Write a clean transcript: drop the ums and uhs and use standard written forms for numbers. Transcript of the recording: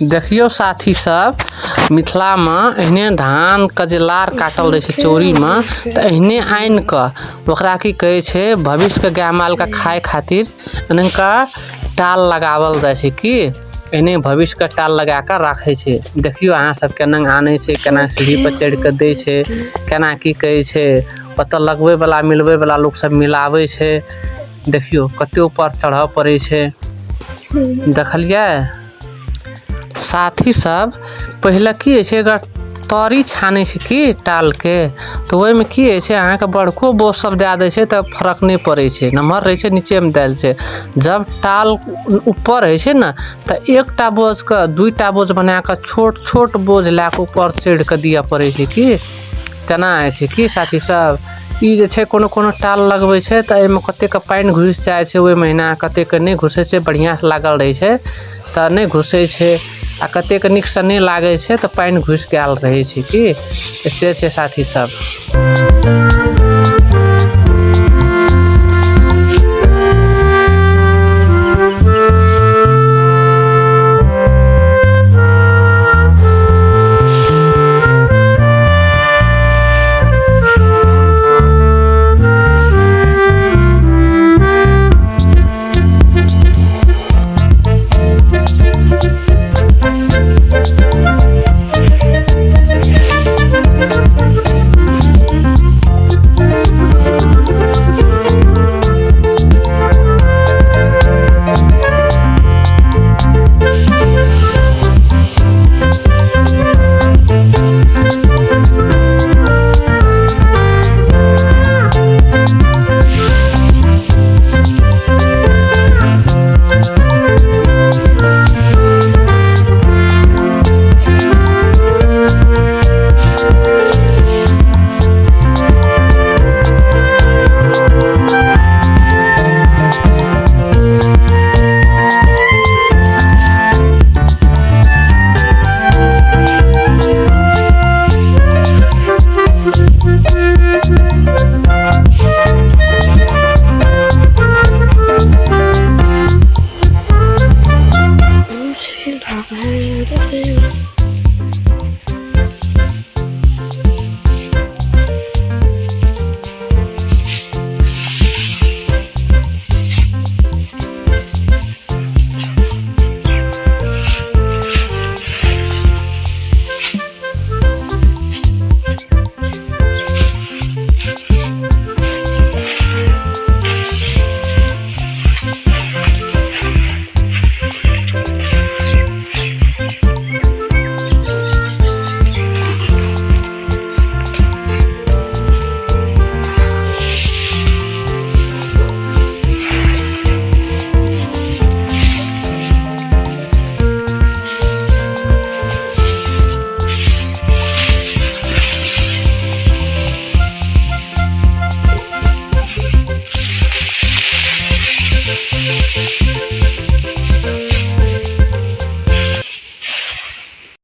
देखियौ साथी सब, मिथिला में एहने धान के जे लार काटल रहे छै चौरी में, त एहने आनि के ओकरा की कहे छै, भविष्य के गाय माल के खाए खातिर इनका टाल लगावल जाय छै। की एहने भविष्य के टाल लगा के राखे छै। देखियौ अहाँ सब केना आने छै, केना सीढ़ी पर चढ़ के दे छै, केना की कहे छै, ओतऽ लगबै वाला मिलबै वाला लोक सब मिलाबै छै। देखियौ कते ऊपर चढ़ऽ पड़े छै। देखलियै साथी सब, पहिले की होइ छै, अगर तरी छानै छै की टाल के, तऽ ओहिमे की होइ छै, अहाँके बड़को बोझ सब दए दै छै तऽ फर्क नहि पड़ै छै, नमहर रहै छै नीचेमे देल छै। जब टाल ऊपर होइ छै ने तऽ एकटा बोझके दूटा बोझ बना कऽ छोट छोट बोझ लए कऽ ऊपर चढ़ि कऽ दिअ पड़ै छै। की तेना होइ छै की साथी सब, ई जे छै कोनो कोनो टाल लगबै छै तऽ एहिमे कतेक पानि घुसि जाइ छै ओहि महीना, कतेक नहि घुसै छै, बढ़िआँसँ लागल रहै छै तऽ नहि घुसै छै, आ कतेक नीकसँ नहि लागै छै तऽ पानि घुसि गेल रहै छै। की से छै साथी सब।